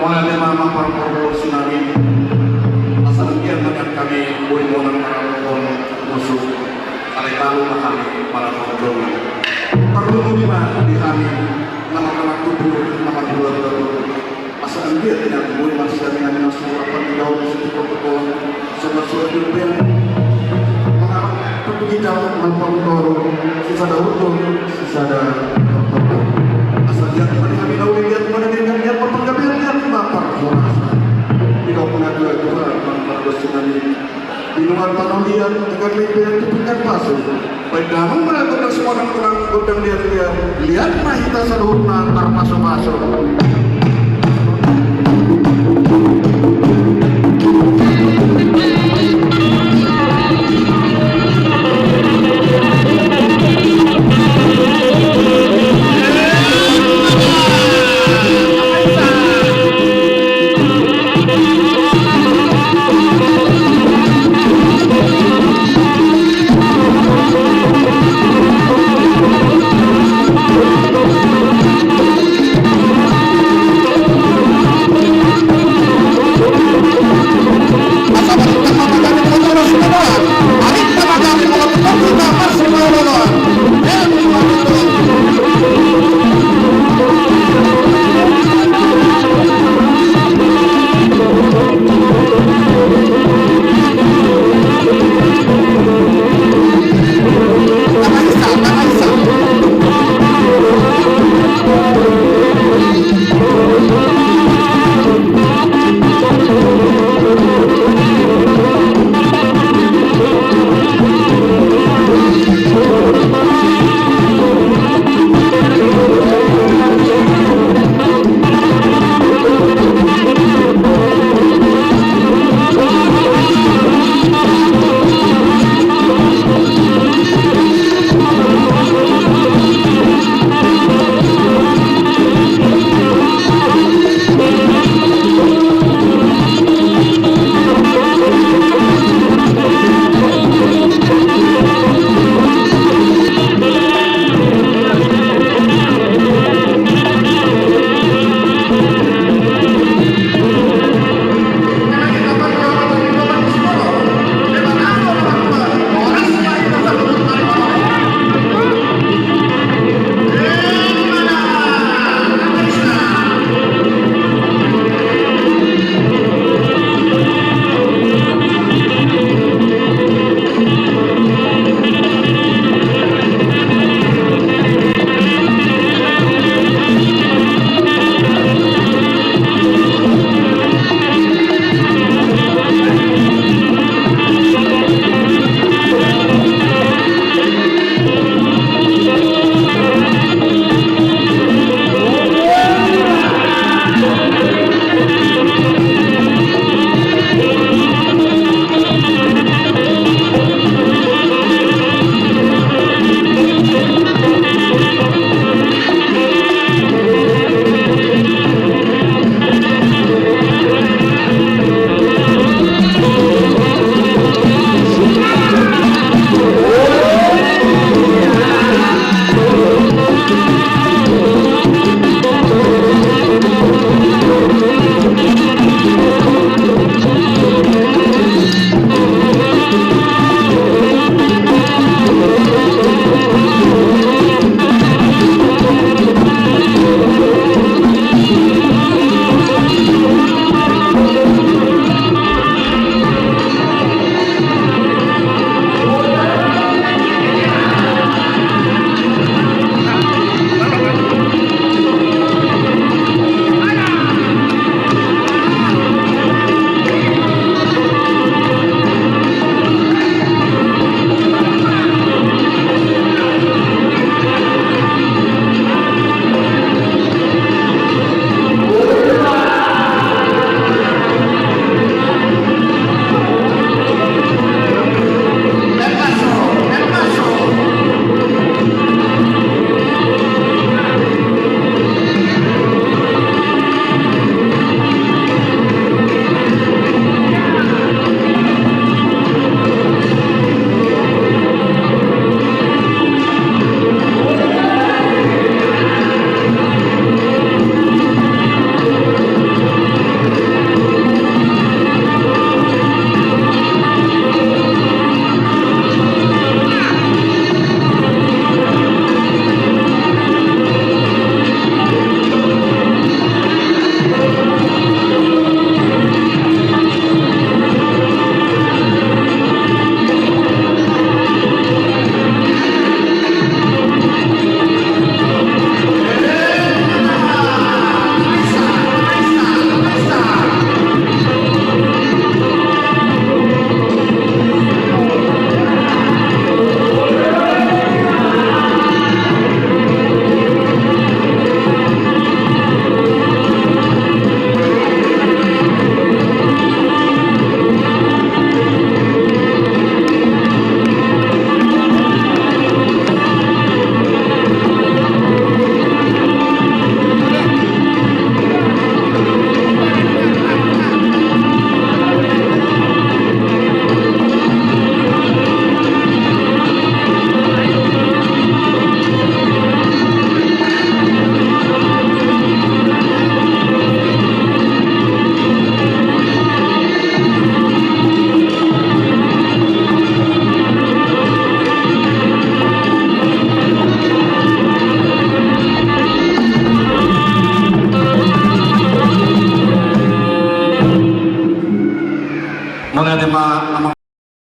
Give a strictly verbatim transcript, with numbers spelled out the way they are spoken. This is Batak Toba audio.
Mauliate ma amang parboru sinami. Asa anggiat ma nian hami boi monang maradophon musu. Alai talu ma hami maradophon dongan. Parlungun i ma di hami na martubu na marhula-hula. Asa anggiat nian boi marsiaminaminan suhut apala di gaol, di suhut protokol. Songon suhut jumpang. Mangapung hita, mangapung toru, sisada hundul, sisada hundul. Asa liat ma di hami na uli, liat ma na denggan, liat ma panggabean, liat ma parhorasan. Didok na dua-dua, mangapung sinami. Di luar tano liat, tegar limbean di pinggan pasu. Baen damang ma gondang sumorang-korang, gondang liat-liat. Liat ma hita saluhutna tarpasu-pasu.